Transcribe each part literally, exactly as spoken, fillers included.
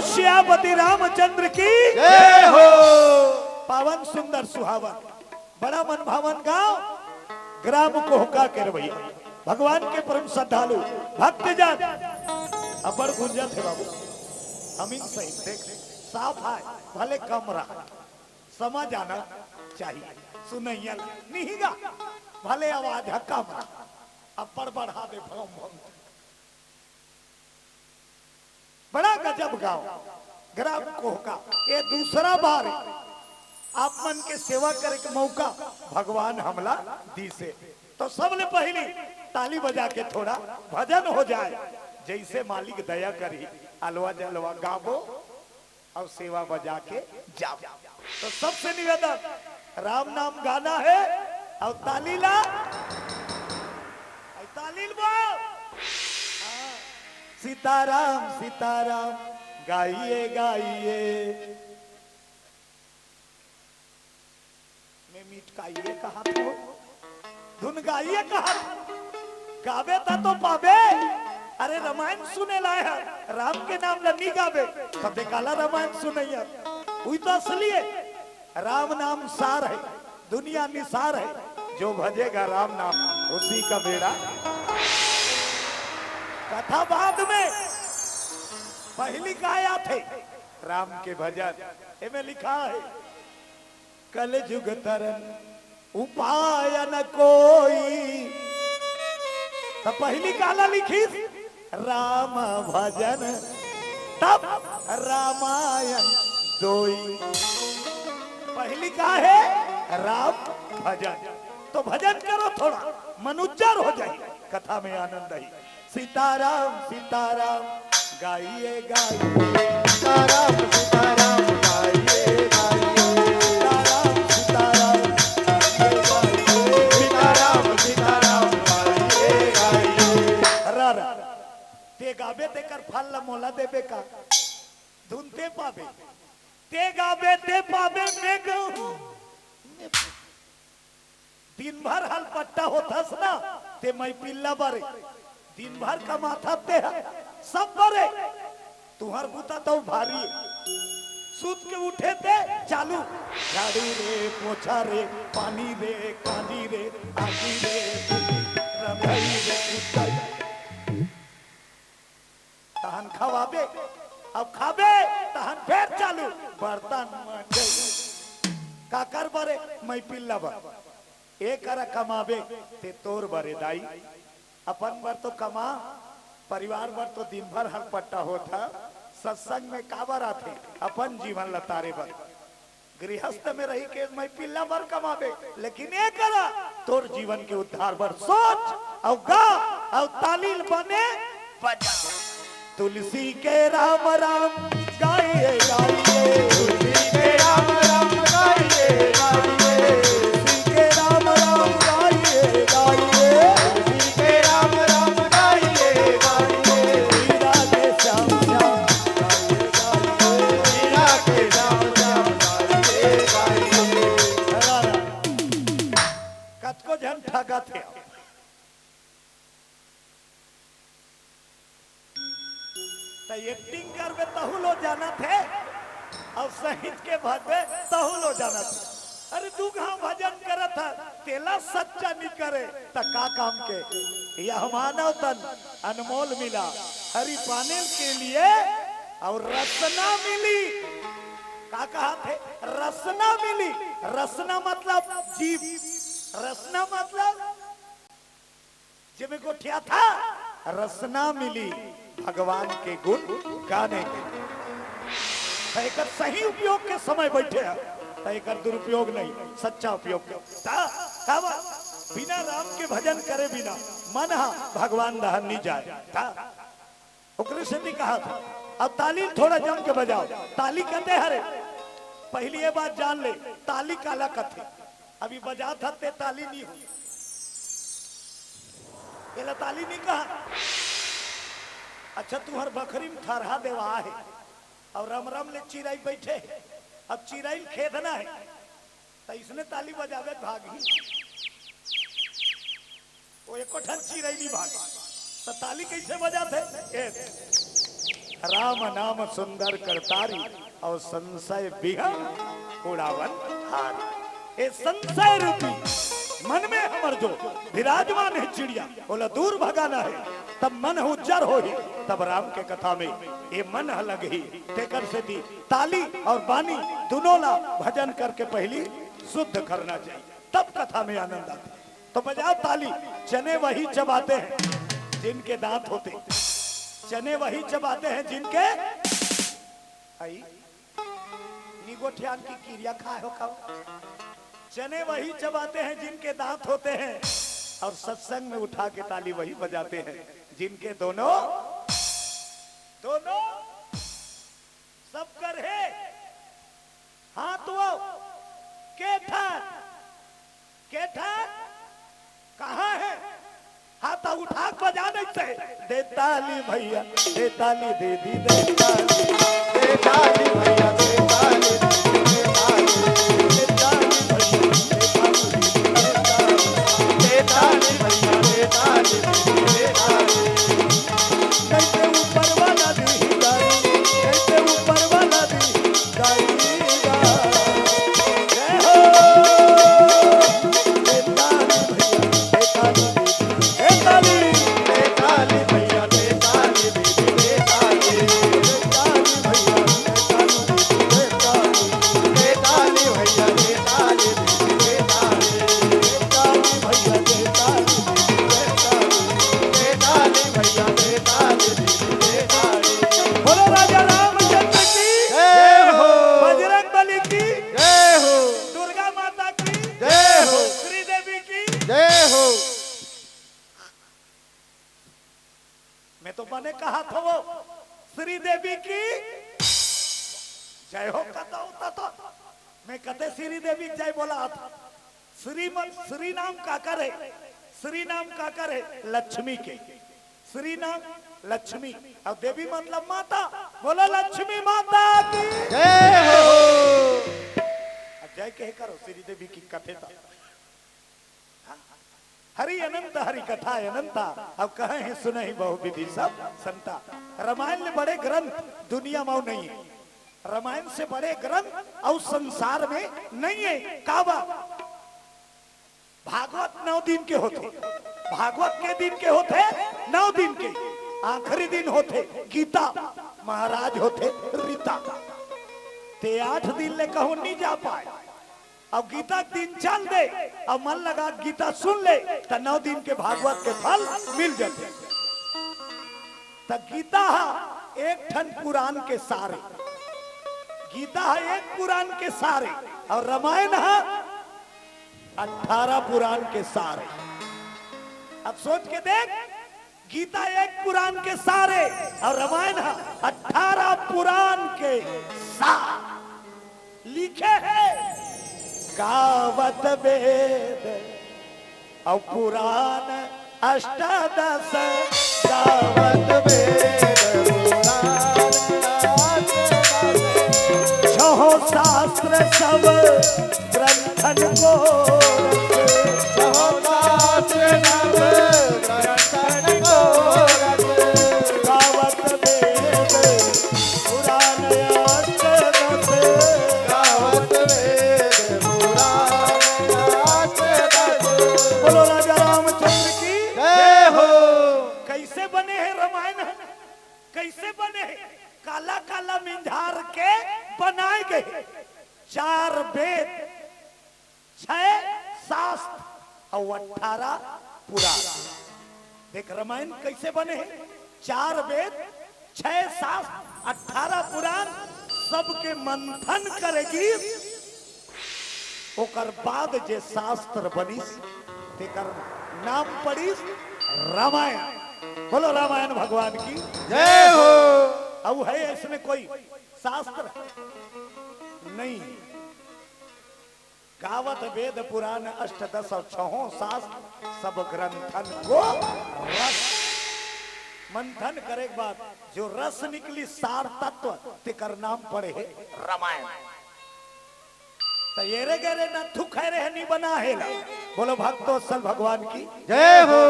श्यापति रामचंद्र की जय हो। पावन सुंदर सुहावन, बड़ा मनभावन गांव, ग्राम कोहका के रवैया, भगवान के परम श्रद्धालु भक्तजन। अब्बड़ गुंजत हे बाबू, हमिन सही देख, साफ आय, भले कम रहा, समा जाना चाहिए। सुनैया ला निहिगा, भले आवाज ह कम रहा, अब्बड़ बढ़ा दे भम भम। बड़ा गजब गांव, ग्राम कोहका। ये दूसरा बार आप मन के सेवा करे के मौका भगवान हमला दीसे। तो सबले पहली ताली बजा के थोड़ा भजन हो जाए, जैसे मालिक दया करी। अलवा जलवा गाबो अउ सेवा बजा के जाओ। तो सबसे निवेदन, राम नाम गाना हे अउ ताली ला, अउ ताली ला बोल। हाँ। सीताराम सीताराम गाइए गाइए। मैं मिटकाइए कहा था, धुन गाइए कहा था। गाबे ता तो पाबे। अरे रामायण सुने लाए हे, राम के नाम ला नी गाबे, तब ते काला रामायण सुनैया। उही तो असली हे। राम नाम सार हे, दुनिया निसार हे, जो भजेगा राम नाम उसी का बेड़ा। कथा बाद में, पहली का आथे राम के भजन। एमे लिखा हे, कलजुग तरन उपाय न कोई। त पहली काला लिखिस, राम भजन तब रामायण दोई। पहली का हे, राम भजन। तो भजन करो, थोड़ा मन उज्जर हो जाही, कथा में आनंद आही। सीताराम सीताराम गाइए गाइए। सीताराम सीताराम गाइए गाइए। सीताराम सीताराम गाइए गाइए। सीताराम सीताराम गाइए गाइए। रा रा, ते गाबे तेकर फल ल मोला देबे का? धुन ते पाबे, ते गाबे ते पाबे, मैं गाऊं। दिन भर हलपट्टा होथस ना, ते मइपिल्ला बरे। दिन भर कमाथस ते ह, सब बरे। तुंहर बूता तो भारी। सूत के उठे ते चालू, झाड़ू रे, पोछा रे, पानी रे, कांदी रे, आगी रे, रंधई रे, कुत्ता। तहन खवाबे, अब खाबे, तहन फेर चालू, बर्तन मंजे। काकर बरे? मइपिल्ला बर। ए करा कमाबे, ते तोर बरे दाई। अपन बर तो कमा, परिवार बर तो दिन भर हलपट्टा होथस। सत्संग में काबर आथे? अपन जीवन ल तारे बर। गृहस्थ में रहि के मइपिल्ला बर कमाबे, लेकिन ए करा तोर जीवन के उद्धार बर सोच अउ गा अउ ताली ल बने बजा। तुलसी के राम राम गाइए गाइए। तुलसी के राम राम गाइए गाइए। तुलसी के राम राम गाइए गाइए। तुलसी के राम राम गाइए गाइए। मीरा के श्याम श्याम गाइए गाइए। मीरा के श्याम श्याम गाइए गाइए। कतको झन ठगत हे। त एक्टिंग करबे तहू लो जानत हे, अउ सहित के भगबे तहू लो जानत हे। अरे दू घांव भजन करत हे, तेला सच्चा नी करे, त का काम के? यह मानव तन अनमोल मिला, हरि पाने के लिए अउ रसना मिली। का कहत हे? रसना मिली। रसना मतलब जीभ, रसना मतलब जेमे गोठियाथस, रसना मिली भगवान के गुण गाने के। त एकर सही उपयोग के समय बइठे हस, त एकर दुरुपयोग नहीं, सच्चा उपयोग के। त का बा? बिना राम के भजन करे बिना मन ह भगवान डहर नी जाय। त ओकरे सेती कहत हंव, अब ताली ल थोड़ा जम के बजाव। ताली कते हरे? पहिली ये बात जान ले, ताली काला कथे। अभी बजात हस ते ताली नी हो, एला ताली नी कहा। अच्छा, तुंहर बखरी म थरहा देवा हे अउ रम रम ले चिरई बइठे हे, अब चिरई ल खेदना हे, त इसने ताली बजाबे त भागही। ओ एको ठन चिरई नी भागे, त ताली कइसे बजाथे? ए, राम नाम सुंदर करतारी, अउ संसय बिहन उड़ावन हारी। ए संसय रूपी मन में हमर जो विराजमान हे चिड़िया, ओला दूर भगाना हे, तब मन ह उज्जर होही, तब राम के कथा में ए मन ह लगही। तेकर सेती ताली अउ बानी दुनों ला भजन करके पहिली शुद्ध करना चाहिए, तब कथा में आनंद आथे। तो बजाओ ताली। चने वही चबाते हैं जिनके दांत होते, चने वही चबाते हैं जिनके, आई, निगोठियान की किरिया खाए हो खाओ। चने वही चबाते हैं जिनके दांत होते हैं, और सत्संग में उठा के ताली वही बजाते हैं जिनके दोनों, दोनों सब कर हे। हाथ वो के ठन, के ठन कहाँ हे? हाथ उठा के बजा नहीं से। दे ताली भैया, दे ताली दे दी, दे ताली। दे ताली भैया, दे ताली, दे ताली, दे ताली भैया, दे ताली, दे ताली। दे ताली भैया, दे ताली, दे ताली। कैसे ऊपर वाला दी गाली, कैसे ऊपर वाला दी गाली। जय हो। दे ताली भैया, दे ताली दीदी, दे ताली। दे ताली भैया, दे ताली दीदी, दे ताली। दे ताली भैया, दे ताली दीदी, दे ताली। दे ताली भैया, दे ताली दीदी, दे ताली। दे ताली भैया, दे ताली दीदी, दे ताली। दे ताली भैया, दे ताली दीदी, दे ताली। बोलो राजा रामचंद्र की जय हो। बजरंग बली की जय हो। दुर्गा माता की जय हो। श्रीदेवी की जय हो। मैं तो बने कहा था वो श्रीदेवी की जय हो कहता होता तो मैं कहते श्रीदेवी की जय बोला था। श्री मत, श्री नाम काकर हे? श्री नाम काकर हे? लक्ष्मी के। श्री नाम लक्ष्मी, अउ देवी मतलब माता। बोलो लक्ष्मी माता की जय हो। अब जय कहे करो श्री देवी की कथे तो। हरि अनंत हरि कथा अनंता, अब कहे हैं सुनहि बहु विधि सब संता। रामायण ले बड़े ग्रंथ दुनिया में नहीं है। रामायण से बड़े ग्रंथ अउ संसार में नहीं है। काबर? भागवत नौ दिन के होथे, भागवत के दिन के होथे, नौ दिन के। आखिरी दिन होथे गीता, महाराज होथे रीता। ते आठ दिन ले कहूं नहीं जा पाए। अब गीता के दिन चल दे, अब मन लगा गीता सुन ले, त नौ दिन के भागवत के फल मिल जाथे। त गीता हा एक ठन पुराण के सार हे, गीता हा एक पुराण के सार हे, अउ रामायण हा अठारह पुराण के सार हे। अब सोच के देख, गीता एक पुराण के सार हे अउ रामायण हा अठारह पुराण के सार। लिखे हे गावत वेद अउ पुराण अष्टादश, गावत वेद पुराण अष्टादश। छहो शास्त्र सब ग्रंथन को रच। छहो शास्त्र सब ग्रंथन को रच। गावत वेद पुराण अष्टादश। गावत वेद पुराण अष्टादश। बोलो राजा रामचंद्र की जय हो। कैसे बने हे रामायण? कैसे बने हे? काला काला मिंझार के बनाए गए हे। चार वेद, छह शास्त्र अउ अठारह पुराण। देख रामायण कैसे बने हे? चार वेद, छह शास्त्र, अठारह पुराण, सबके मंथन करे गिस। ओकर बाद जे शास्त्र बनिस, तेकर नाम पड़िस रामायण। बोलो रामायण भगवान की जय हो। अउ हे इसमें कोई शास्त्र नहीं। गावत वेद पुराण अष्टादश अउ छहों शास्त्र, सब ग्रंथन को रस। मंथन करे के बाद जो रस निकली, सार तत्व, तेकर नाम पड़े हे रामायण। त एरे गेरे न थुक हे रे, नहीं बना हे ला। बोलो भक्तवत्सल भगवान की जय हो।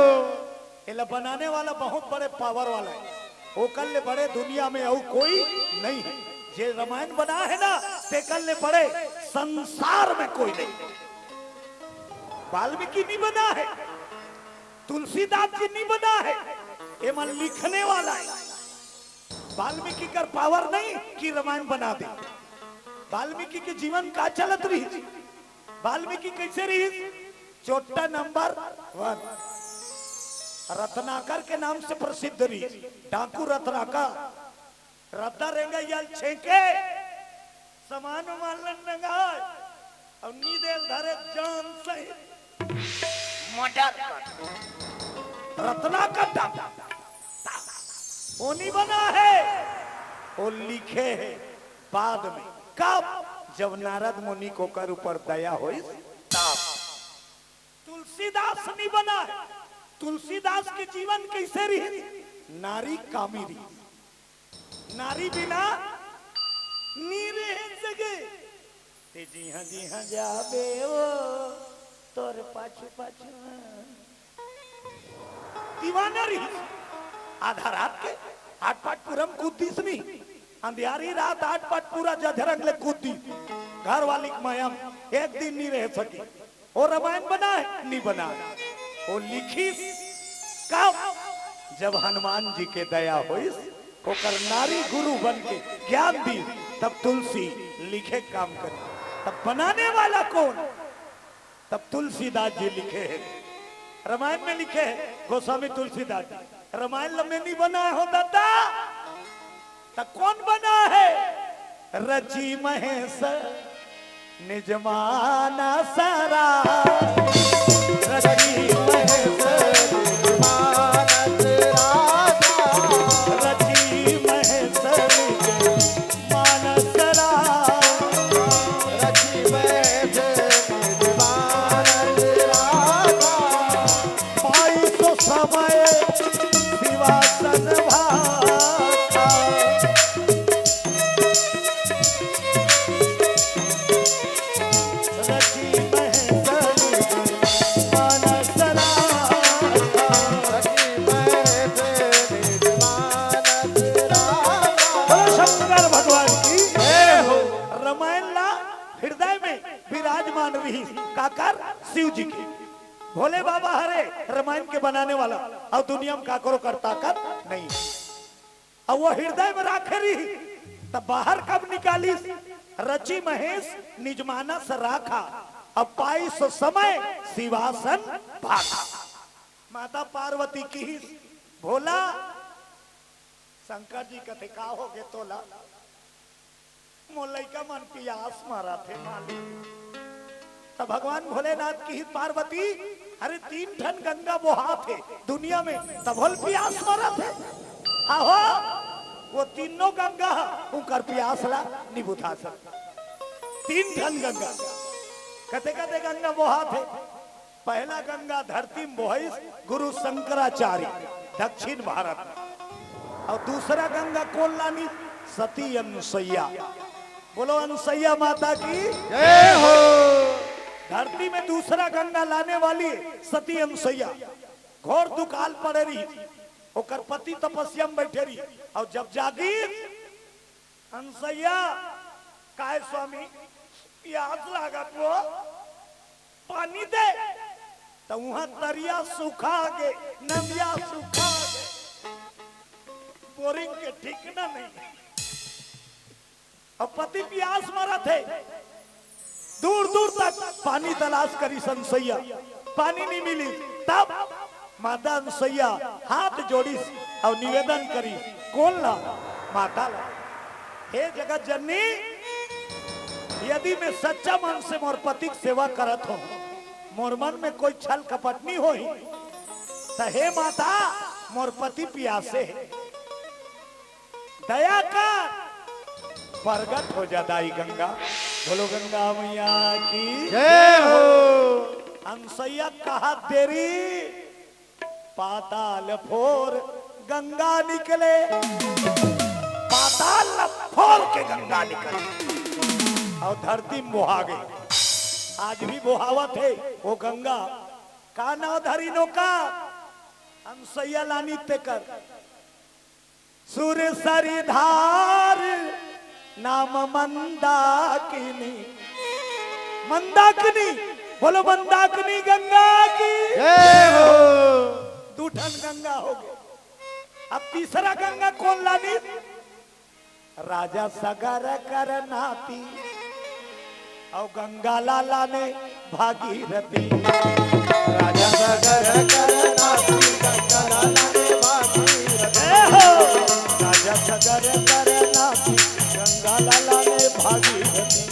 एला बनाने वाला बहुत बड़े पावर वाला हे। ओकर ले बड़े दुनिया में अउ कोई नहीं है। जे रामायण बना है ना, तेकर ले बड़े संसार में कोई नहीं। वाल्मीकि नहीं बना है, तुलसीदास जी नहीं बना है, एमन लिखने वाला है। वाल्मीकि कर पावर नहीं कि रामायण बना दे। वाल्मीकि के जीवन का चलत रही जी। वाल्मीकि कैसे रही? चोट्टा नंबर वन, रत्नाकर के नाम से प्रसिद्ध रही। डाकू रत्नाकर, रद्दा रेंगा यल छेंके, सामान उमान ल नंगाय, अउ नी देल धरे जान सहित मर्डर कर। रत्नाकर डाकू, वो नहीं बना है, वो लिखे है बाद में। कब? जब नारद मुनि के ओकर ऊपर दया होइस, तब। तुलसीदास नहीं बना है। तुलसीदास के जीवन कैसे रही? नारी कामी रही, नारी बिना नी रह सके। ते जिहां जिहां जाबे ओ, तोर पाछू पाछू दीवाना रही। आधा रात के आठ पाट पूरा में कूद दिस नहीं, अंधियारी रात आठ पाट पूरा जझरंग ले कूद दिस। घर वाली के माया में एक दिन नहीं रह सकी। वो रामायण बना है? नहीं बना है। वो लिखिस कब? जब हनुमान जी के दया होइस, ओकर नारी गुरु बन के ज्ञान दी, तब तुलसी लिखे काम करी। तब बनाने वाला कौन? तब तुलसीदास जी लिखे हैं, रामायण में लिखे हैं गोस्वामी तुलसीदास जी। रामायण ल मैं नहीं बनाए हो दादा, त कौन बना है? रचि महेश निज मानस राखा। रचि महेश निज मानस राखा। रचि महेश निज मानस राखा। रचि महेश निज मानस राखा। पाई सो समय सिवासन भाखा। रचि महेश निज मानस राखा। रचि महेश निज मानस राखा। बोलो शंकर भगवान की जय हो। रामायण ला हृदय में विराजमान रही काकर? शिव जी के। भोले बाबा हरे रामायण के बनाने वाला, अउ दुनिया में काकरो कर ताकत नहीं। अउ वो हृदय में राखे रही, तब बाहर कब निकालिस? रचि महेश निज मानस राखा, अब पाइस समय सिवासन भाखा। माता पार्वती किहिस, भोला, शंकर जी कथे, का होगे तोला? मोर लइका मन पियास मरत हे मालिक। त भगवान भोलेनाथ किहिस, पार्वती, अरे तीन ठन गंगा बोहात हे दुनिया में, तभो ल पियास मरत हे। आहो, वो तीनों गंगा ह उंकर पियास ला नि बुझा सकय। तीन ठन गंगा, कते कते गंगा बोहात हे। पहला गंगा धरती में बोहाइस गुरु शंकराचार्य दक्षिण भारत में, अउ दूसरा गंगा कोन लानिस? सती अनुसैया। बोलो अनुसैया माता की जय हो। धरती में दूसरा गंगा लाने वाली सती अनुसैया घोर दुकाल पड़े रही, ओकर पति तपस्या में बैठे रही, अउ जब जागिस, अनुसैया, काय स्वामी, पियास लागत वो, पानी दे। त उहां तरिया सुखा गे, नदिया सुखा गे, बोरिंग के ठिकाना नहीं। अब पति पियास मरत हे, दूर दूर तक पानी तलाश करिस अनुसैया, पानी नि मिलिस। तब माता अनुसैया हाथ जोड़िस अउ निवेदन करिस, कोन ला? माता ला। हे जगत जननी, यदि मैं सच्चा मन से मोर पति के सेवा करत हों, मोर मन में कोई छल कपट नि होही, त हे माता, मोर पति पियासे हे, दया कर, प्रगट हो जा दाई गंगा। बोलो गंगा मैया की जय हो। अनुसैया कहा तेरी, पाताल फोर गंगा निकले, पाताल फोर के गंगा निकले, अउ धरती में बोहा गे। आज भी बोहावत हे वो गंगा। का नाव धरिन ओकर? अनुसैया लानिस तेकर। सुरसरी धार नाम मंदाकिनी। मंदाकिनी, बोलो मंदाकिनी गंगा की। जय हो। दू ठन गंगा हो गए। अब तीसरा गंगा कौन लानी? राजा सगर कर नाती, अउ गंगा लाला ने भागीरथी। राजा सगर कर नाती, गंगा लाला ने भागीरथी। ए हो। राजा सगर कर नाती, गंगा लाला ने भागीरथी।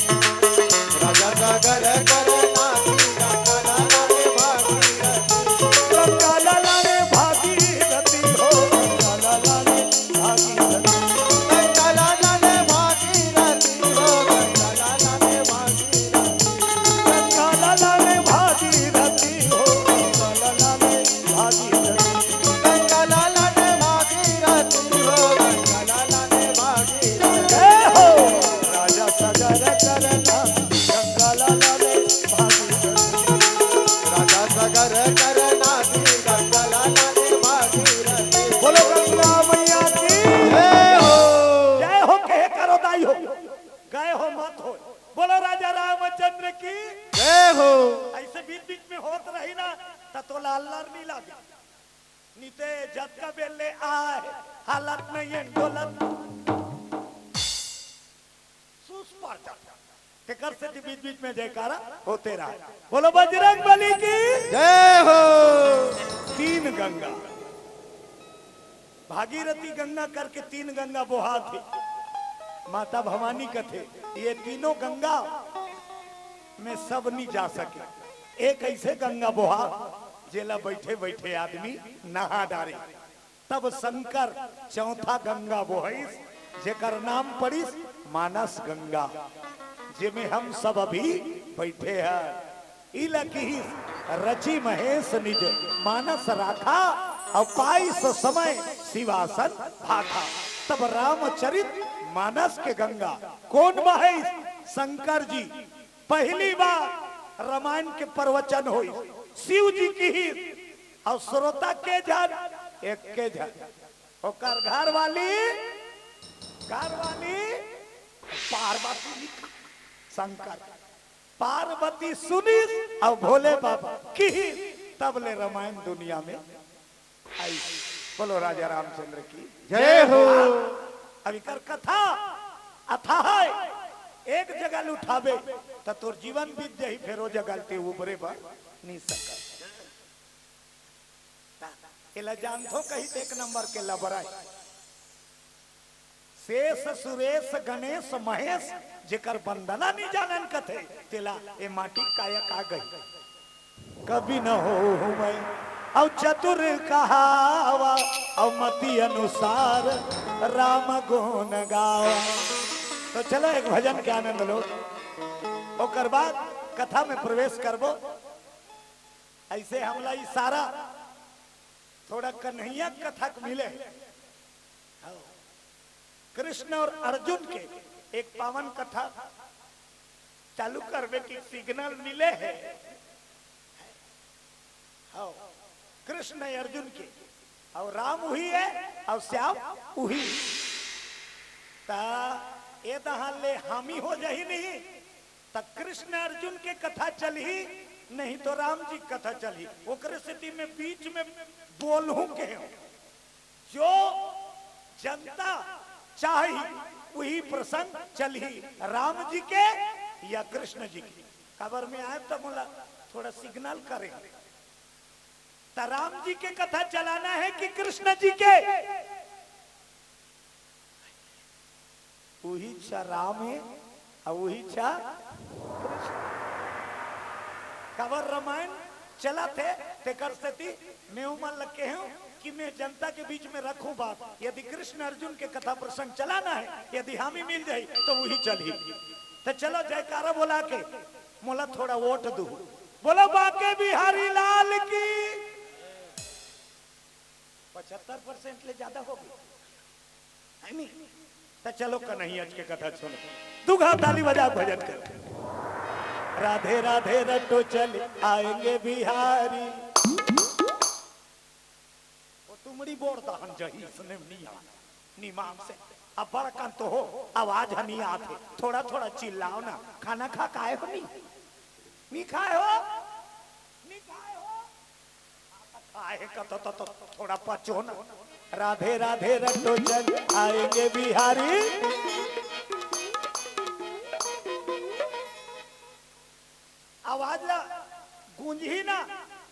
राजा सगर कर नाती, गंगा लाला ने भागीरथी। गंगा लाला ने भागीरथी हो, गंगा लाला ने भागीरथी। गंगा लाला ने भागीरथी हो, गंगा लाला ने भागीरथी। गंगा लाला ने भागीरथी हो, गंगा लाला ने भागीरथी। गंगा लाला ने भागीरथी हो, गंगा लाला ने भागीरथी। ए हो। राजा सगर कर नाती, गंगा लाला ने भागीरथी। राजा सगर कर नाती, गंगा लाला ने भागीरथी। बोलो गंगा मैया की। जय हो। जय हो, कहे करो दाई हो। गए हो मत हो। बोलो राजा रामचंद्र की। जय हो। ऐसे बीच बीच में होत रही ना, त तो लाल लाल नहीं लागे। नीते जतका बेले आए, हालत नहीं है डोलत। सूस पड़ जाता। तेकर सेती बीच बीच में जयकारा होते रहा। बोलो बजरंग बली की। जय हो। तीन गंगा, भागीरथी गंगा करके तीन गंगा बोहा थे। माता भवानी कथे, ये तीनों गंगा में सब नहीं जा सके। एक ऐसे गंगा बोहा, जेला बैठे बैठे आदमी नहा डारे। तब शंकर चौथा गंगा बोहिस, जेकर नाम पड़िस मानस गंगा, जेमे हम सब अभी बैठे हैं। इला किहिस, रचि महेश निज मानस राखा, अउ पाइस समय सिवासन भाखा। तब रामचरित मानस के गंगा कौन बहाइस? शंकर जी। पहली बार रामायण के प्रवचन होइस, शिव जी किहिस, अउ श्रोता के झन, एक के झन, ओकर घर वाली, घर वाली पार्वती, शंकर। पार्वती सुनिस अउ भोले बाबा किहिस, तब ले रामायण दुनिया में आई। बोलो राजा रामचंद्र की जय हो। अब एकर कथा अथाह है, एक जगह ले उठाबे त तोर जीवन बीत जाही, फेर ओ जगह ले ते उबरे बर नहीं सकत। एला जानथो कही त एक नंबर के लबरा हे। शेष सुरेश गणेश महेश जेकर वंदना नहीं जानन कथे, तेला ए माटी काया का गही। कवि न होहूँ मैं अउ चतुर कहावा, अउ मति अनुसार राम गुण गावा। तो चलो एक भजन के आनंद लो, ओकर बाद कथा में प्रवेश करबो। ऐसे हमला इशारा थोड़ा कन्हैया कथा के मिले हे। हव। कृष्ण अउ अर्जुन के एक पावन कथा चालू करबे कि सिग्नल मिले हे। हव। कृष्ण अर्जुन के, अउ राम उही हे, अउ श्याम उही। त ए दहां ले हामी हो जाही नहीं, त कृष्ण अर्जुन के कथा चलही, नहीं तो राम जी के कथा चलही। ओकरे सेती में बीच में बोलहूं के हूं, जो जनता चाही उही प्रसंग चलही, राम जी के या कृष्ण जी के। काबर में आए त मोला थोड़ा सिग्नल करे, त राम जी के कथा चलाना हे कि कृष्ण जी के? उही छा राम हे, अउ उही छा कृष्ण। काबर रामायण चलत हे, तेकर सेती में ओमन ल केहेंव कि में जनता के बीच में रखहूं बात। यदि कृष्ण अर्जुन के कथा प्रसंग चलाना हे, यदि हामी मिल जाही, त उही चलही। त चलो जयकारा बोला के मोला थोड़ा वोट दू। बोलो बांके बिहारी लाल की। पचहत्तर परसेंट ले ज्यादा हो गई, है नहीं? त चलो कन्हैया के कथा सुनो, दू घाव ताली बजा भजन करो। राधे राधे रटो चले आएंगे बिहारी। वो तुमड़ी बोर दहन जही इसने नहीं आना। निमाम से। अब बड़कन तो हो, आवाज ह नी आत हे, थोड़ा थोड़ा चिल्लाव ना। खाना खा के आए हो नी? नी खाए हो? नी खाए हो? खाए का तो, तो, तो थोड़ा पचो ना। राधे राधे रटो चल आएंगे बिहारी। आवाज ला गूंजही ना,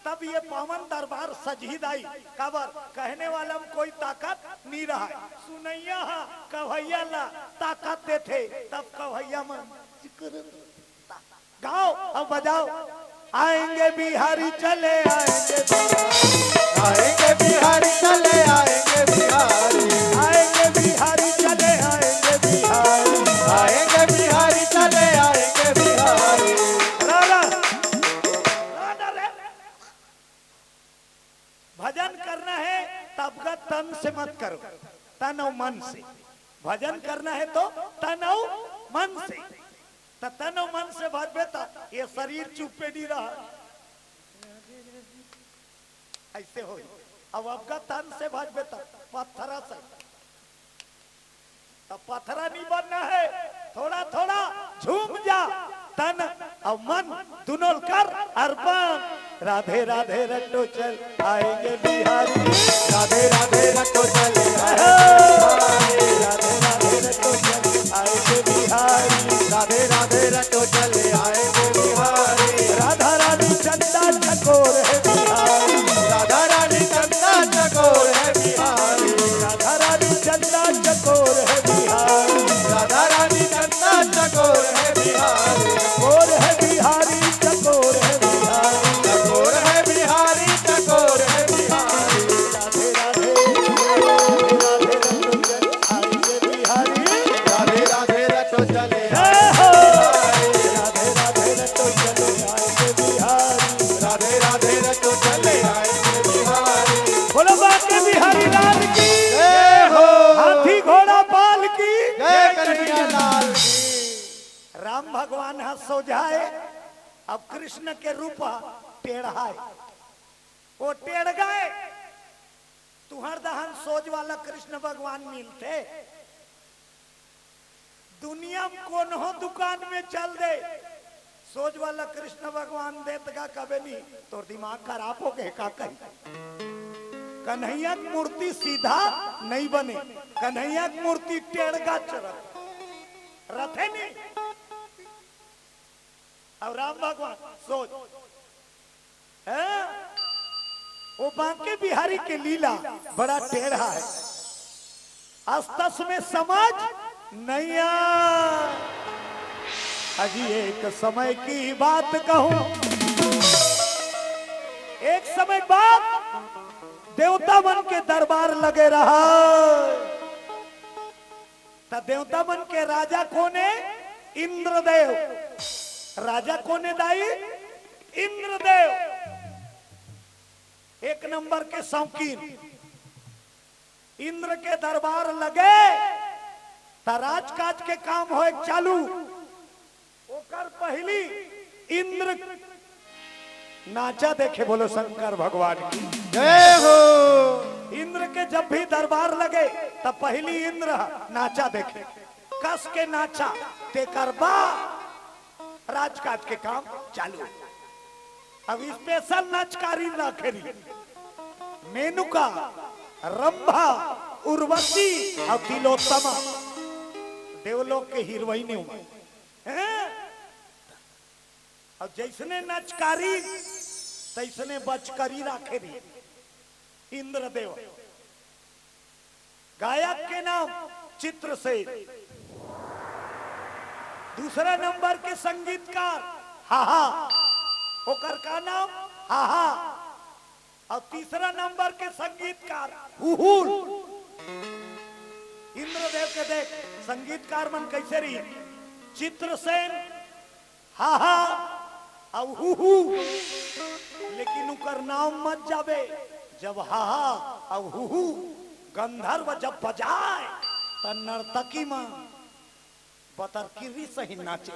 तब ये पावन दरबार सजही दाई। काबर? कहने वाला में कोई ताकत नी रहय, सुनइया ह कवइया ला ताकत देथे, तब कवइया मन गाओ, अब बजाओ। आएंगे बिहारी चले आएंगे बिहारी। आएंगे बिहारी चले आएंगे बिहारी। आएंगे बिहारी चले आएंगे बिहारी। आएंगे बिहारी चले आएंगे बिहारी। रा, रा। रा, रा, रे। भजन करना है तब का तन से मत करो, तन और मन से। भजन करना है तो तन और मन से। त तन और मन से भजबे त ये शरीर चुप्पे नी रहा, ऐसे होई। अब आपका तन से भजबे त पत्थरा से, त पत्थरा नी बनना है। थोड़ा थोड़ा झूम जा, तन और मन दुनों कर अर्पण। राधे राधे रटो चल आएंगे बिहारी। राधे राधे रटो चले आएंगे बिहारी। राधे राधे रटो चल आएंगे बिहारी। राधे राधे रटो चले आएंगे बिहारी। राधा रानी चंदा चकोर है बिहारी। राधा रानी चंदा चकोर है बिहारी। राधा रानी चंदा चकोर है बिहारी। राधा रानी चंदा चकोर है बिहारी। चकोर है बिहारी, चकोर है बिहारी। चकोर है बिहारी, चकोर है बिहारी। राधे राधे, राधे राधे रटो चले आएंगे बिहारी। राधे राधे रटो चले जय हो। आएंगे बिहारी। राधे राधे रटो चले आएंगे बिहारी। राधे राधे रटो चले आएंगे बिहारी। बोलो बांके बिहारी लाल की। जय हो। हाथी घोड़ा पाल की। जय कन्हैया लाल की। राम भगवान ह सोझा हे, अब कृष्ण के रूप ह टेढ़ा हे। वो टेढ़ गए, तुहर दहन सोझ वाला कृष्ण भगवान मिलथे। दुनिया में कोनो दुकान में चल दे, सोझ वाला कृष्ण भगवान देत गा कबे नी, तोर दिमाग खराब हो गए का कही? कन्हैया के मूर्ति सीधा नहीं बने, कन्हैया के मूर्ति टेढ़ गा चलत रथे नी। और राम भगवान सोझ, हैं? वो बांके बिहारी के लीला बड़ा टेढ़ा हे। अस्तस में समझ नहीं आ। अजी एक समय की बात कहूं, एक समय बात देवता मन के दरबार लगे रहा। त देवता मन के राजा कोन हे? इंद्रदेव। राजा कोन हे दाई? इंद्रदेव। एक नंबर के शौकीन। इंद्र के दरबार लगे त राजकाज के काम होए चालू। ओकर पहिली इंद्र नाचा देखे, बोलो शंकर भगवान की। जय हो। इंद्र के जब भी दरबार लगे, तब पहिली इंद्र नाचा देखे, कस के नाचा, तेकर बाद राजकाज के काम चालू। अब स्पेशल नाचकारी राखे रही, मेनुका, रंभा, उर्वशी और तिलोत्तमा, देवलोक के हीरोइन उमा। हैं? और जैसने नचकारी, तैसने बचकरी राखे रही इंद्रदेव। गायक के नाम चित्रसेन। दूसरा नंबर के संगीतकार हाहा, ओकर का नाम? हाहा। और तीसरा नंबर के संगीतकार हुहुल। इंद्रदेव के देख, संगीतकार मन कैसे रही? चित्रसेन, हाहा, अउ हुहु। लेकिन उकर नाम मत जाबे, जब हाहा अउ हुहु गंधर्व जब बजाए, त नर्तकी मन बतरकिरी सही नाचे।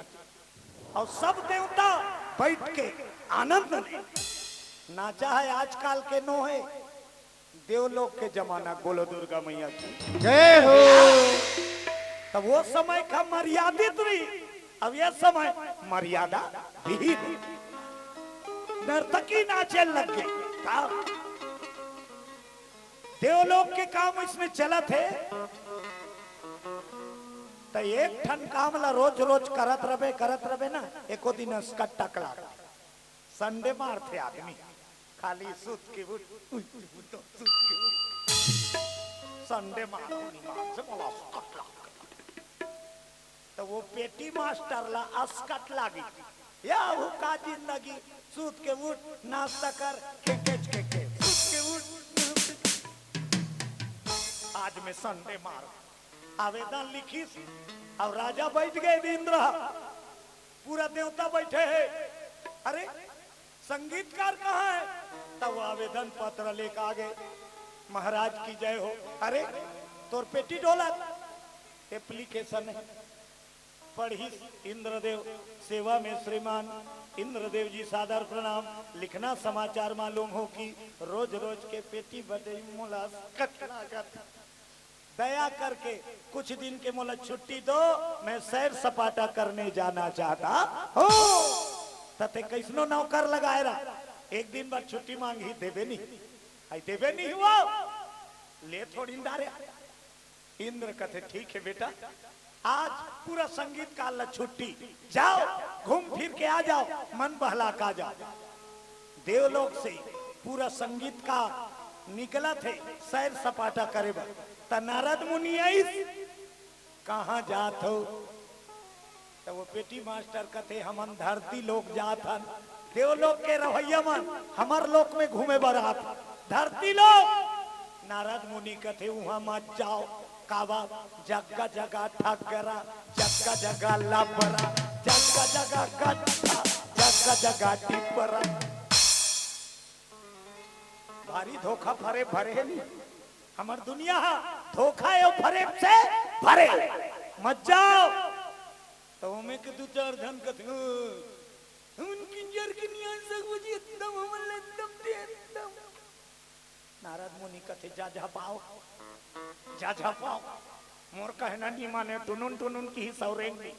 अउ सब देवता बैठ के आनंद ले। नाचा हे आजकाल के नोहे, देवलोक के जमाना, बोलो दुर्गा मैया की। जय हो। तब वो समय का मर्यादित रही, अब ये समय मर्यादा विहीन। नर्तकी नाचे लग गई। का देवलोक के काम इसमें चलत हे, त एक ठन काम ला रोज रोज करत रबे, करत रबे ना, एको दिन असकट टकला। संडे मारथे आदमी, खाली सुत के उठ, उठ, उठ, सुत के उठ। संडे मारथे, निमान से मोला असकट लाग। त वो पेटी मास्टर ला असकट लागी, या वो का जिंदगी, सुत के उठ, नाश्ता कर, के, के, के, के, सुत के उठ। आज मैं संडे मार आवेदन लिखिस, अब राजा बैठ गए इंद्र, पूरा देवता बैठे हे। अरे, संगीतकार कहाँ है? तब वो आवेदन पत्र लेके आ गए, महाराज की जय हो। अरे, तोर पेटी डोलत, एप्लीकेशन है, पढ़िस इंद्रदेव सेवा में श्रीमान इंद्रदेव जी सादर प्रणाम। लिखना समाचार मालूम हो कि रोज रोज के पेटी बदई मोला असकट लागत। दया करके कुछ दिन के मोला छुट्टी दो, मैं सैर सपाटा करने जाना चाहता हूँ। त ते कैसनो नौकर लगाए रहा, एक दिन बाद छुट्टी मांगही, देबे नहीं, आई देबे नहीं हुआ, ले थोड़ी डारे। इंद्र कथे, ठीक है बेटा, आज पूरा संगीतकार ला छुट्टी, जाओ घूम फिर के आ जाओ, मन बहला के आ जाओ। देवलोक से पूरा संगीतकार निकलत हे सैर सपाटा करे बर। त नारद मुनि आइस, कहाँ जात हो? त वो पेटी मास्टर कथे, हमन धरती लोक जात हन, देवलोक के रहैया मन हमर लोक में घूमे बर आत। धरती लोक। नारद मुनि कथे, उहाँ मत जाओ, काबर जगह जगह ठगरा, जगह जगह लबरा, जगह जगह गट्ठा, जगह जगह टिपरा। भारी धोखा फरेब भरे हे नी। हमर दुनिया हा धोखा अउ फरेब से भरे। मत जाओ। त ओमे के दू चार झन कथे, "हम्म, हमन किंजर के नियान सकबो जी, एकदम हमन ला एकदम दे, एकदम।" नारद मुनि कथे, "जा झपाओ, जा झपाओ।" मोर कहना नी माने, टुनुन टुनुन किहिस अउ रेंग गे।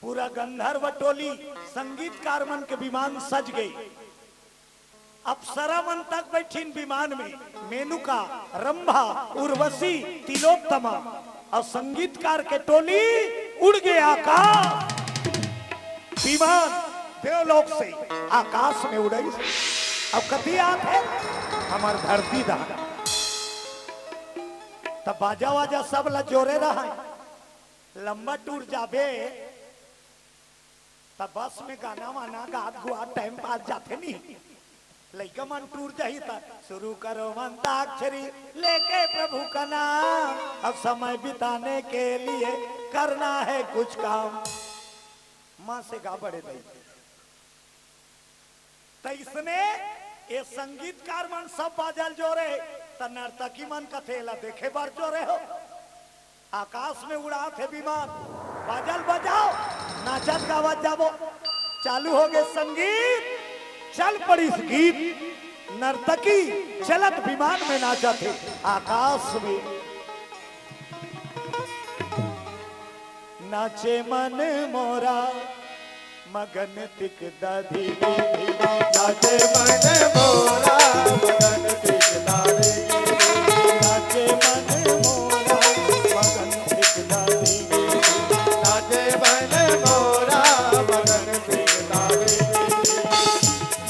पूरा गंधर्व टोली संगीतकार मन के विमान सज गई। अप्सरा मन तक बैठिन विमान में, मेनुका, रंभा, उर्वशी, तिलोत्तमा, अउ संगीतकार के टोली उड़ गे आकाश। विमान देवलोक से आकाश में उड़ई, अउ कति आत हे हमर धरती दहा। त बाजा वाजा सब ला जोरे रहा, लंबा टूर जाबे त बस में गाना वाना गात गुआत टाइम पास जाथे नी। लइका मन टूर जाही त शुरू करो अंताक्षरी लेके प्रभु का नाम, अब समय बिताने के लिए करना है कुछ काम। माँ से गा बड़े दई। तइसने ये संगीतकार मन सब बाजल जोरे, त नर्तकी मन कथे ला देखे बर जोरे हो। आकाश में उड़ात हे विमान, बाजल बजाओ, नाचत गावत जाबो। चालू हो गे संगीत, चल पड़िस गीत। नर्तकी चलत विमान में नाचत हे आकाश में। नाचे मन मोरा मगन तिक दादी। नाचे मन मोरा मगन तिक दादी। नाचे मन मोरा मगन तिक दादी। नाचे मन मोरा मगन तिक दादी।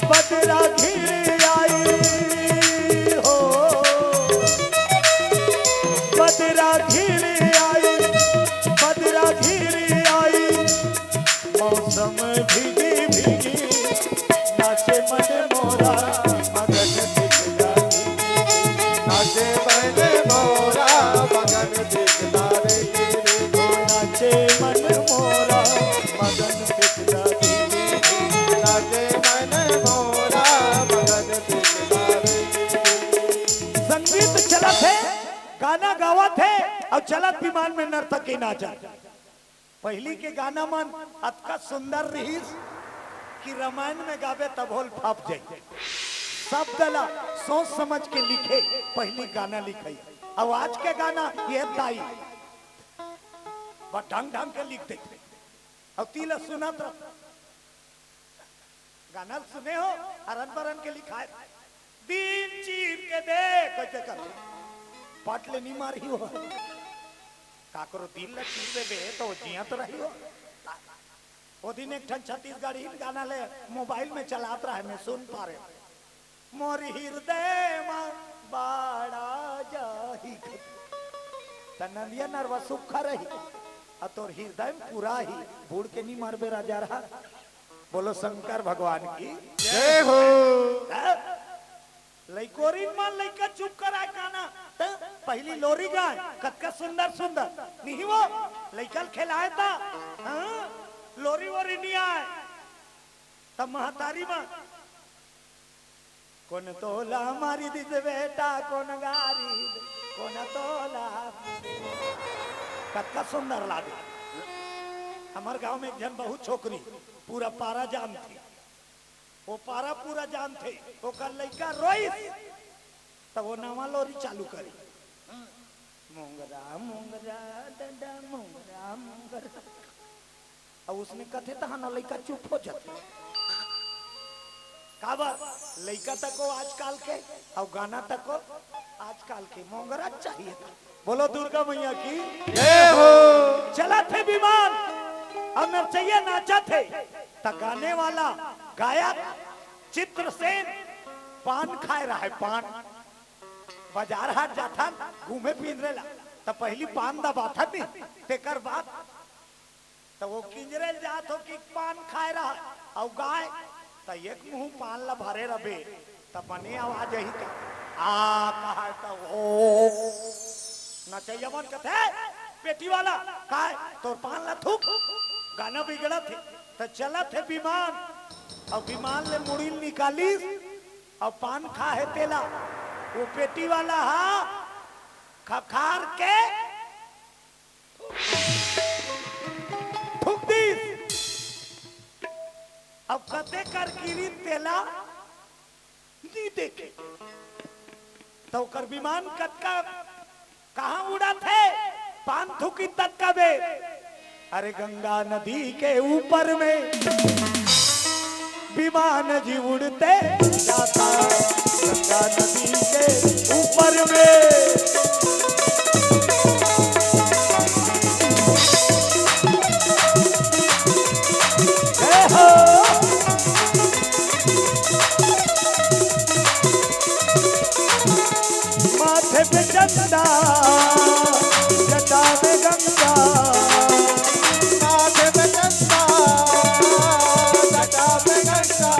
बदरा घिर आई हो, बदरा घिर आई, बदरा घिर आई, मौसम भीगी भीगी, नाचे मन मोरा मगन तिक दादी। नाचे मन मोरा मगन तिक दादी। नाचे मन मोरा मगन तिक दादी। नाचे मन मोरा मगन तिक दादी। संगीत चलत हे, गाना गावत हे अउ चलत विमान में नर्तकी नाचत। पहिली के गाना मन अतका सुंदर रिहिस कि रामायण में गाबे तभो ल फाप जाई। शब्द ला सोच समझ के लिखे, पहिली गाना लिखई। अउ आज के गाना ये दाई, बस ढंग ढंग के लिख देथे। अउ तीला सुनत रह, गाना सुने हो, अरन बरन के लिखाए। दिन चीर के देख, कइसे कर पट ले नी मारी हो। काकरो दिल ला चीर देबे त ओ जियत रही हो। ओ दिन एक ठन छत्तीसगढ़ी गाना ले मोबाइल में चलात रहे, मैं सुन पा रहे। मोर हृदय मा बाड़ा जाही। त नंदिया नरवा सुखा रही, अउ तोर हृदय में पूरा ही, बूड़ के नी मरबे राजा रहा। बोलो शंकर भगवान की। जय हो। हाँ? लइकोरिन मन लइका चुप कराए काना। त पहिली लोरी गाय, कतका सुंदर सुंदर। नहीं वो, लइका ल खेलाए ता। हाँ? लोरी वोरी नी आए। त महतारी मन, कोन तोला मारी दिस बेटा, कोन गारी दे, कोन तोला। कतका सुंदर लागे। हमर गांव में एक झन बहुत छोकरी, पूरा पारा जानथे। वो पारा पूरा जानथे, ओकर लइका रोइस, त वो नवा लोरी चालू करी। मोंगरा, मोंगरा, डंडा, मोंगरा, मोंगरा। अउ उसने कथे तहां न लइका चुप हो जाथे। काबर? लइका तको आजकल के, अउ गाना तको आजकल के। मोंगरा चाहिए था। बोलो दुर्गा मैया की। जय हो। चलत हे विमान, अउ नचइया नाचत हे, त गाने वाला गायक चित्रसेन पान खाए रहे, पान। बाजार हाट जाथन घूमे फिरे ला, त पहिली पान दबाथन नी, तेकर बाद त वो किंजरे ल जात हो कि पान खाए रहा, अउ गाय त एक मुंह पान ला भरे रबे, त बने आवाज आही का? आ, कहा त ओ। नचइया मन कथे, "पेटी वाला, काय तोर पान ला थूक।" गाना बिगड़त हे, त चलत हे विमान, अउ विमान ले मुड़ी ल निकालिस, अउ पान खा हे तेला, वो पेटी वाला हा खखार के थूक दिस। अब कते कर गिरी तेला नी देखे। त ओकर विमान कतका, कहां उड़त हे? पान थूकी ततका बेर। अरे गंगा नदी के ऊपर में विमान जी उड़ते जाता, गंगा नदी के ऊपर में। जय हो। माथे पे चंदा, जटा में गंगा। माथे पे चंदा, जटा में गंगा।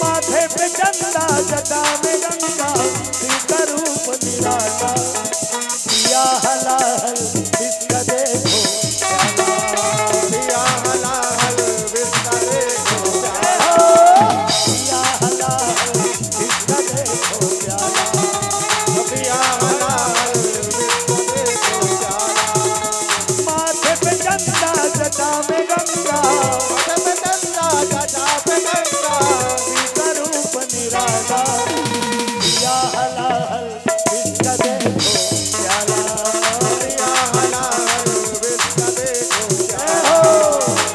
माथे पे चंदा, जटा में गंगा, सीता रूप निराला। पिया हलाहल इसका देखो प्याला। पिया हलाहल इसका देखो प्याला। पिया हलाहल इसका देखो प्याला। पिया हलाहल इसका देखो प्याला। माथे पे चंदा, जटा में गंगा। माथे पे चंदा, जटा पे गंगा। सीता रूप निराला। पिया हलाहल इसका देखो प्याला। पिया हलाहल इसका देखो प्याला।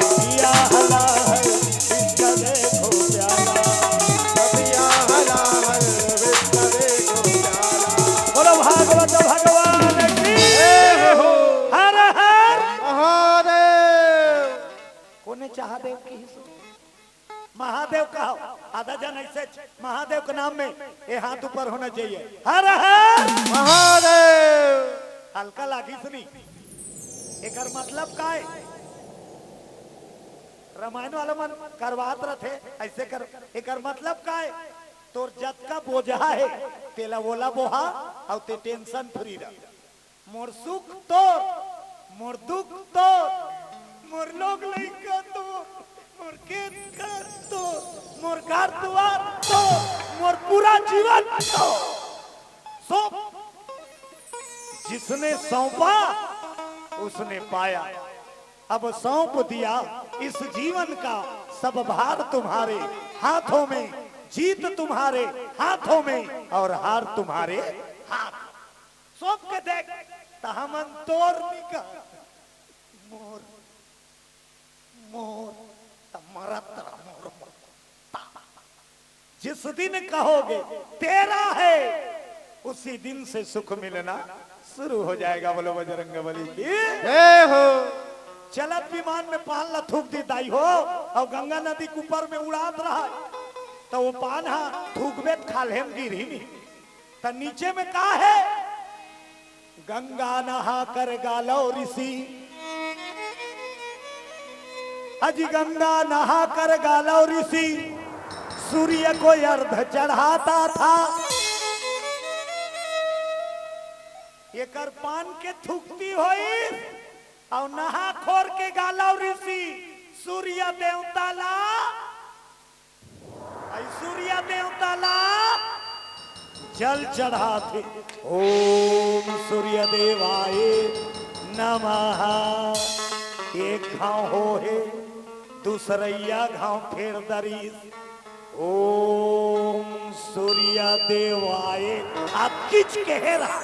पिया हलाहल इसका देखो प्याला। पिया हलाहल इसका देखो प्याला। बोलो भागवत भगवान की। जय हो। हर हर महादेव। कोने चाह देव की सुन। महादेव कहो, आधा जन ऐसे महादेव के नाम में ये हाथ ऊपर होना चाहिए। हर हर महादेव। हल्का लागी सुनी। एकर मतलब का है? रामायण वाला मन करवात रथे, ऐसे कर, एकर मतलब का है? तोर जतका बोझा है, तेला ओला बोहा, अउ ते tension free रह। मोर सुख तोर, मोर दुख तोर, मोर लोग लइका तोर, मोर खेत खार तोर, मोर घर दुआर तोर, मोर पूरा जीवन तोर। सौंप, जिसने सौंपा, उसने पाया। अब सौंप दिया इस जीवन का सब भार तुम्हारे हाथों में, जीत तुम्हारे हाथों में और हार तुम्हारे हाथ। सौंप के देख, त हमन तोर निकर मोर, मोर, त मरत रह मोर, मोर। जिस दिन कहोगे तेरा है, उसी दिन से सुख मिलना शुरू हो जाएगा। बोलो बजरंग बली की। जय हो। चलत विमान में पान ला थूक दी दाई हो, अउ गंगा नदी के ऊपर में उड़ात रहा, त वो पान हा थूकबे त खाल्हे म गिरही नहीं। त नीचे में का हे? गंगा नहाकर गालव ऋषि, अजी गंगा नहाकर गालव ऋषि, सूर्य को अर्घ चढ़ाता था। एकर पान के थूकती होई अउ नहा खोर के गालव ऋषि सूर्य देवता ला, अई सूर्य देवता ला जल चढ़ाथे। ओम सूर्य देवाय नमः। एक घांव हो हे, दूसरइया घांव फेर दरिस। ओम सूर्य देवाय। अतकिच कहे रहा,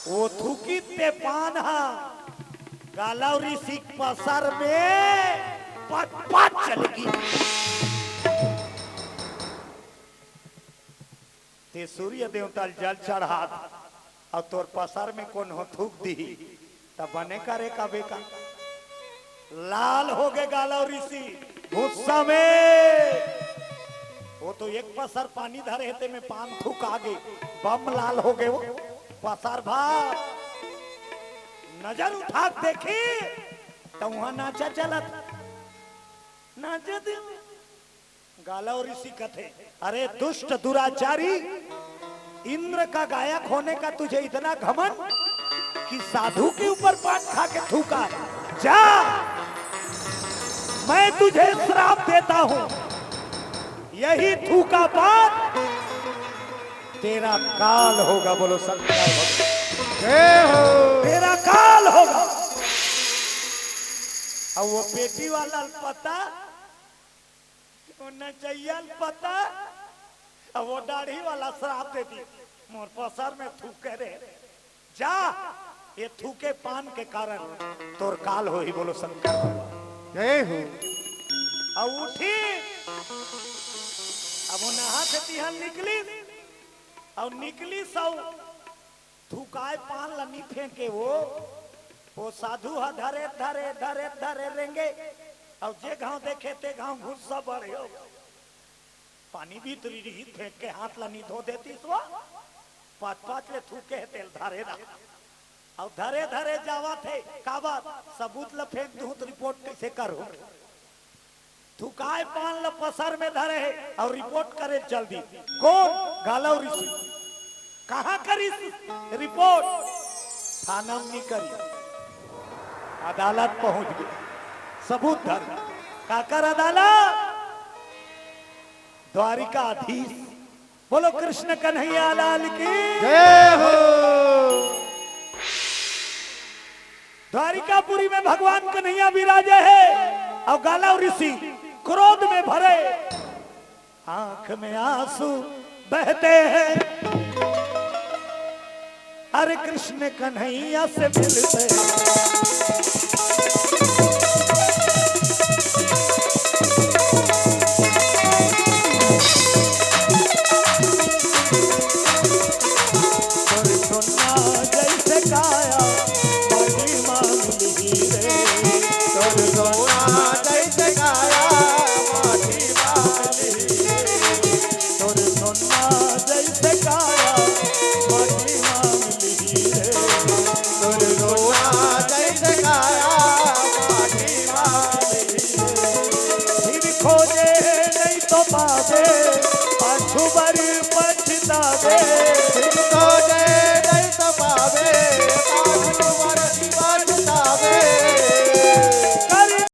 वो थूकिस ते पान हा गालव ऋषि के पसर में पट पट चल गिस। ते सूर्य देवता ल जल चढ़ात अउ तोर पसर में कोनो थूक दिही, त बने करे का बेका? लाल हो गे गालव ऋषि गुस्सा में। वो तो एक पसर पानी धरे हे, ते में पान थूका गे, बम लाल हो गे वो पसर भार। नजर उठा के देखी, त उहां नाचा चलत, नाचे दिल। गालव ऋषि कथे, "अरे दुष्ट दुराचारी, इंद्र का गायक होने का तुझे इतना घमंड कि साधु के ऊपर पान खा के थूका है? जा, मैं तुझे श्राप देता हूं, यही थूका पान तेरा काल होगा।" बोलो शंकर भगवान। जय हो। तेरा काल होगा। अब वो पेटी वाला पता, वो नचैया ल पता, अब वो दाढ़ी वाला श्राप दे दी, "मोर पसर में थूके रे, जा, ये थूके पान के कारण तोर काल होही।" बोलो शंकर भगवान। जय हो। अब उठी, अब वो नहा के तिहां निकली, अब निकली सौ थुकाय पान ल नी फेंके वो, वो साधु ह धरे, धरे, धरे, धरे रेंगे, अउ जे घांव देखे ते घांव गुस्सा बढ़े हो। पानी भीतरी रही, फेंक के हाथ ल नी धो देतिस वो, पाँच पाँच ले थूके हे तेल धरे रहा। अउ धरे धरे जावत हे, काबर? सबूत ल फेंक दूं त रिपोर्ट कइसे करो? थुकाय पान ल पसर में धरे हे अउ रिपोर्ट करे चल दी। कोन? गालव ऋषि। कहां करिस रिपोर्ट? थाना में नी करी, अदालत पहुंच गे। सबूत धर, काकर अदालत? द्वारिकाधीश। बोलो कृष्ण कन्हैया लाल की। जय हो। द्वारिकापुरी में भगवान कन्हैया विराजे हे अउ गालव ऋषि क्रोध में भरे, आंख में आंसू बहते हैं। अरे कृष्ण कन्हैया से मिलते हैं। तोर सोना जैसे काया, माटी मा मिलही रे। तोर सोना जैसे काया, माटी मा मिलही रे। तोर सोना जैसे काया, माटी मा मिलही रे। तोर सोना जैसे काया, माटी मा मिलही रे। फिर खोजे नहीं तो पावे, पाछू बर पछतावे। फिर खोजे नहीं तो पावे,